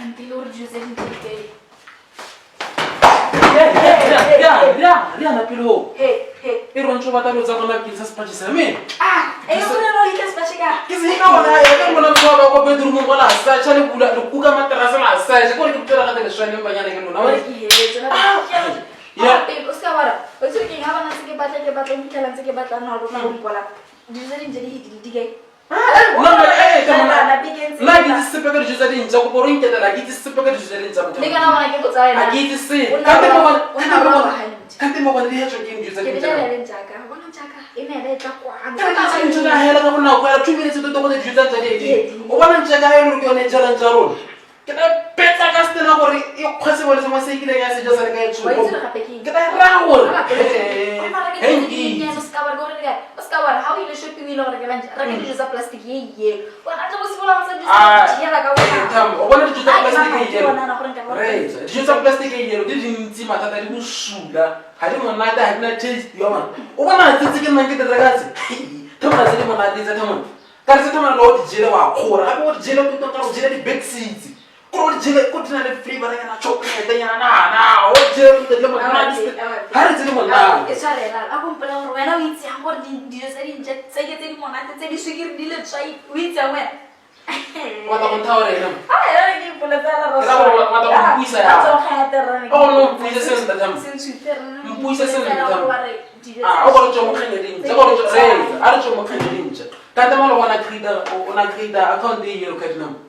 Kante le gore dijo tse dintsi di kae? Riana pele o e rontse o batla dilo tsa rona ke sa sepatše sa me. Ke se ka gona ya ka mona motho wa kwa bedroomong go la sacha le bula le kuka materase la sacha kore ke botela gate leswaneng banyana ke lona. Ya. O se ka bara o itse ke ga bana tse ke batla ke batla o fitlhela ntse ke batla na rona go mpola dijo tse dintse di fetile di kae? Nna ke itse sepe ka dijo tsa dintša, kopo re nketela ke itse sepe ka dijo tsa dintša. Motho a ke itse sepe kante mo gone di hetswa ke dijo tsa dintša tsa hela ka bonako ya 2 minutes tota go dijo tsa ntša di o bona ntša ka e le gore ke yone e jalang tsa rona ke tla betsa ka setena gore e kgwe sengwe le sengwe se e kileng ya seja sa le ka e tshogo ke tla e raya gore o bona dijo tsa plastic e yellow, dijo tsa plastic e yellow di dintsi mathata, di bosula, ga di monate, ga di na taste ya bona. O bona tse tse ke nnang ke di reka tse thamona tse di monate tse thamona ka re tse thamona le o di jele wa kgora gape o di jele o ka o jele di-backseats kore o di jele ko di na le flavor nyana chocolate nyana na o di jele o le monate ga re tse di monate. E tshwarela a kompola gore wena o itse yang gore dijo tse dintšha tse ke tse di monate tse di sukiri di letswai, o itse yang wena? O batla go ntha gore ena Ke ra gore o batla go mpuisa yang? O no mpuise sentle, Thamo. Mpuise sentle, Thamo. Ah, o gore tswe mo kganyeding tse gore tswe reetsa a re tswe mo kganyeding tse ka tema le bona create o na create account e yellow card number.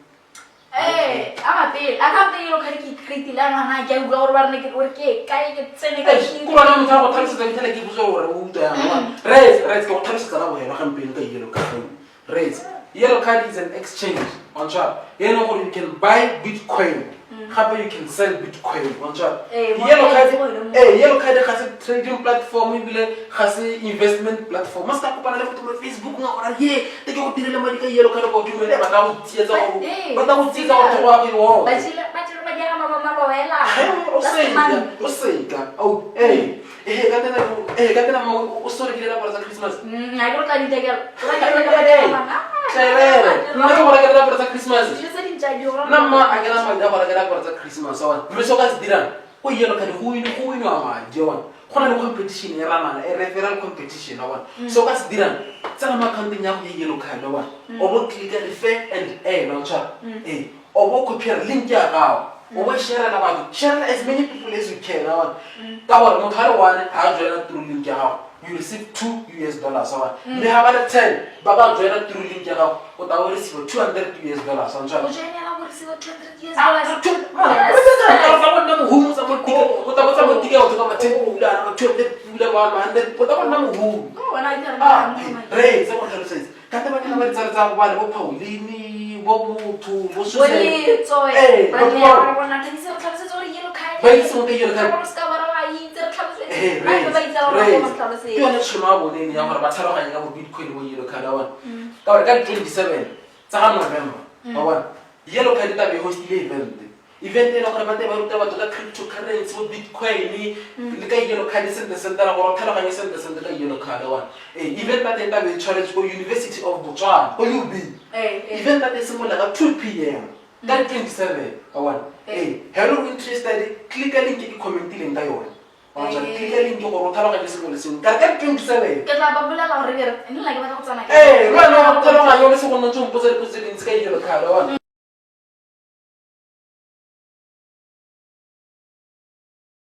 Ee, a mapele account e yellow card ke create le ngwana ke a utlwa gore ba rene ke gore ke kae ke tsene ka ko bona motho a go tlhalosetsa fitlhela ke botse gore o utlwa yang wa reetsa reetsa ke go tlhalosetsa la bohelo gampieno ka yellow card. Reetsa, yellow card is an exchange on tshwara e leng gore you can buy bitcoin, gape you can sell bitcoin on tshwara. Yellow card, ee, yellow card ga se trading platform ebile ga se investment platform. O se ka kopana le motho mo Facebook nga gore ye te ke go direle madi ka yellow card, ko dumele ba tla go tsietsa gore ba tla go tsietsa gore go a go o seka o seka au ee ee ka tena ee ka tena mo o sore ke diaparo tsa Christmas. Ga ke re tla dithekela. Tlerere nna ke go rekela diaparo tsa Christmas, nna mma a kena madi a go reka diaparo tsa Christmas wa mme se o ka se dirang ko yellow card go win go winwa madi wa go na le competition e ranana e referral competition wa bona. Se o ka se dirang, tsena mo accounteng ya go ya yellow card wa o bo clicka refer and earn wa tshwara ee o bo copy link ya gago o bo sharela batho, sharela as many people as you can wa ka gore motho a le one ga a joina through link ya gago, you receive $2 US wa mme ga ba le 10 ba ba joina through link ya gago o tla o receive $200 US wa tshwara. O joinela go receive $200 US. Tla bona mohumu tsa motike o tla botsa motike o tloka ba 10 pula ba 200 pula ba 100 o tla bona mohumu. Ah, re tse go tlhalosetse ka taba ke ba ditsala tsa go bale bo Pauline bo motho bo Susan. Ee, batho bao. Ba itse mo ka yellow card. Ee, ke yone tšhono ya bone ene ya gore ba tlhaloganye ka bo bitcoin bo yellow card wa bona ka gore ka di-27 tsa ga November wa bona yellow card e tlabe e hostile event e leng gore ba teng ba ruta batho ka cryptocurrency bo bitcoin le ka yellow card sentle sentle ra gore o tlhaloganye sentle sentle ka yellow card wa bona. Ee, event ya teng tlabe e tshwaretswe ko University of Botswana ko UB. Event ya teng e simolola ka 2 p.m. ka di-27 wa bona. Ee, ha e le interested, clicka link e ke commentileng ka yone wa tswa clicka link gore o tlhaloganye sengwe le sengwe ka re ka di-27. Ke tla ba bolela gore ke re nna ke batla go tsena. Ee, le wena o tlhaloganye o le se go nna ntse o mpotsa dipotso tse dintsi ka yellow card wa bona.